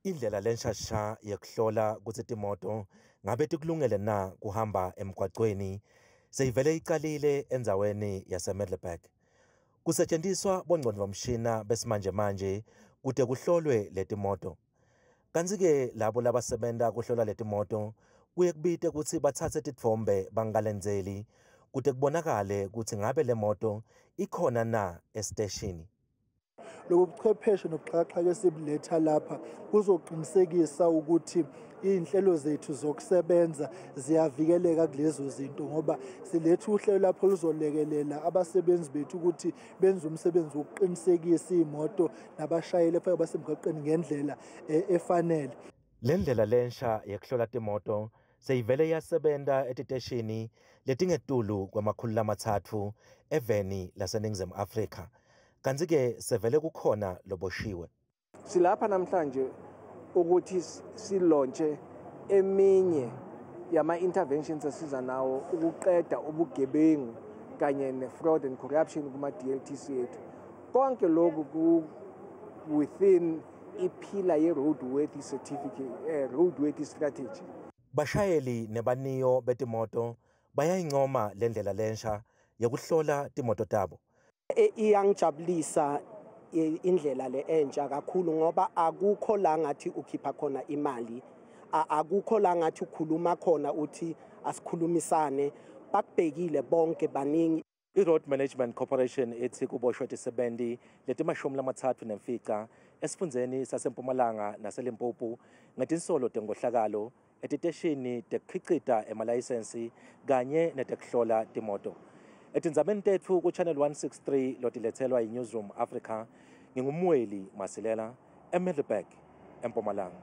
Indlela lenshasha yekuhlola kutsi timoto ngabe tikulungele na kuhamba emgwacweni seyivele icalile endzaweni yaseMiddelburg. Kusetjentiswa bongcondvomshina besimanjemanje kute kuhlolwe letimoto. Kantsi-ke labo labasebenta kuhlola letimoto kuye kubite kutsi batsatse titfombe bangalendzeli kute kubonakale kutsi ngabe le moto ikhona na esiteshini. Lobu buchwepheshe nobuxhakaxhaka esibuletha lapha kuzoqinisekisa ukuthi iy'nhlelo zethu zokusebenza ziyavikeleka kulezo zinto, ngoba siletha uhlelo lapho luzolekelela abasebenzi bethu ukuthi benze umsebenzi wokuqinisekisa iy'moto nabashayeli efake basemgwaqeni ngendlela efanele. Le ndlela lensha yekuhlola timoto seyivele iyasebenta etiteshini letingetulu kwema-300 eveni laseNingizimu Afrika. Kantsi-ke sevele kukhona loboshiwe. Silapha namhlanje ukuthi silontshe eminye yama-interventions esiza nawo ukuqeda ubugebengu kanye ne-fraud and corruption kuma-DLTC ethu. Konke lokhu ku within i-pillar ye-roadworthy certificate, roadworthy strategy. Bashayeli nebaniyo betimoto bayayincoma le ndlela lensha yekuhlola timoto tabo. Iyangijabulisa indlela le entsha kakhulu, ngoba akukho la ngathi ukhipha khona imali, akukho la ngathi ukhuluma khona uthi asikhulumisane, bakubhekile bonke baningi. I-Road Management Corporation ithi kuboshwe tisebenti leti-35 esifundzeni saseMpumalanga naseLimpopo ngetinsolo tenkohlakalo etiteshini tekukhicita emalayisensi kanye netekuhlola timoto. Etindzabeni tetfu ku-Channel 163 lotiletselwa yi-Newsroom Africa, nginguMweli Masilela eMiddelburg, eMpumalanga.